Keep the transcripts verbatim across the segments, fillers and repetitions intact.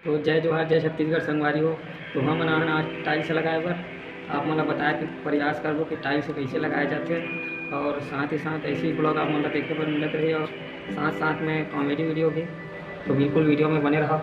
तो जय जोहार, जय छत्तीसगढ़ संगवारी हो। तो हमन आन आज tiles लगाए बर आप मन ला बताए के प्रयास करबो कि tiles कइसे लगाए जाथे, और साथ ही साथ ऐसे ही vlog आप मन ला देखे बर मिलत रही, और साथ साथ में comedy video भी। तो बिल्कुल video में बने रहो।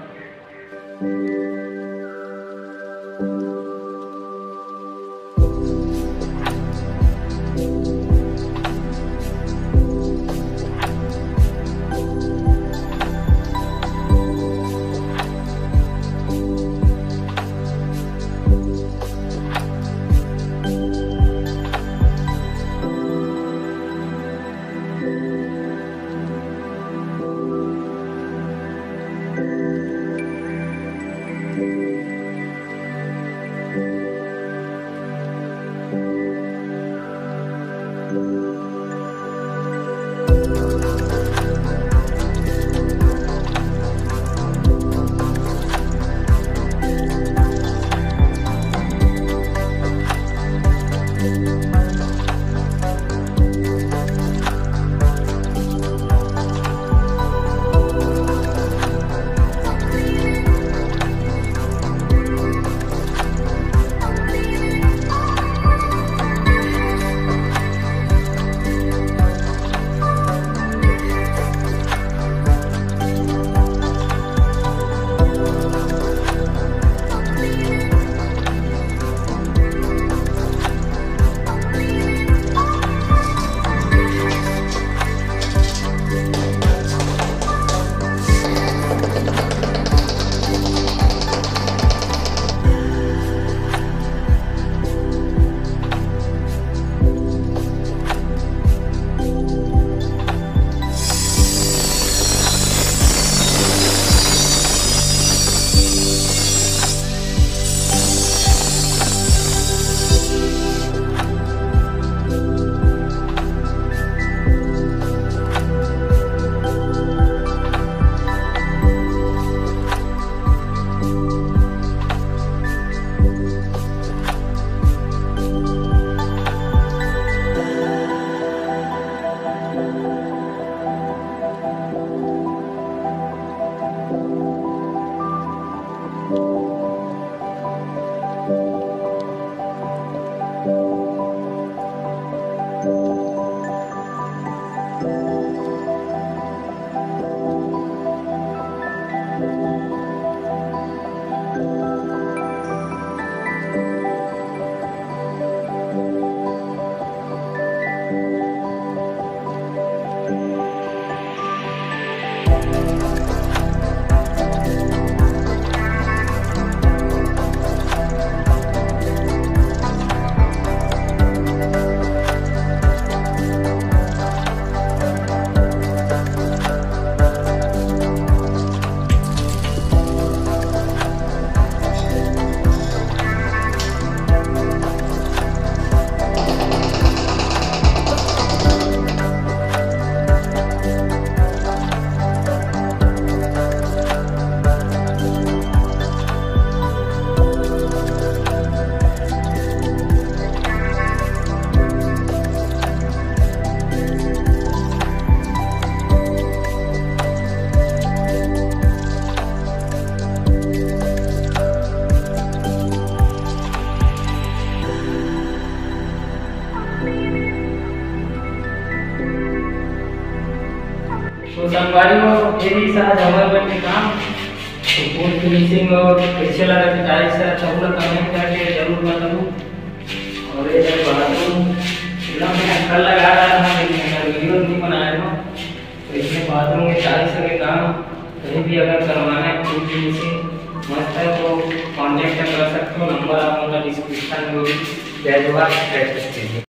तो संगवारी हो, ये रहिस आज हमर मन के काम। तो full finishing और कैसे लगा कि tiles है, सब लोग comment करके जरूर बताओ। और ये जब बाथरूम, फिलहाल मैं कल लगा रहा था, लेकिन मैं video नहीं बनाया था। तो इसमें बाथरूम के tiles के काम कहीं भी अगर करवाना है, full finishing मस्त है, तो contact कर सकते हो। नंबर आप लोगों का description में होगी। जय जोहार, जय छत्तीसगढ़।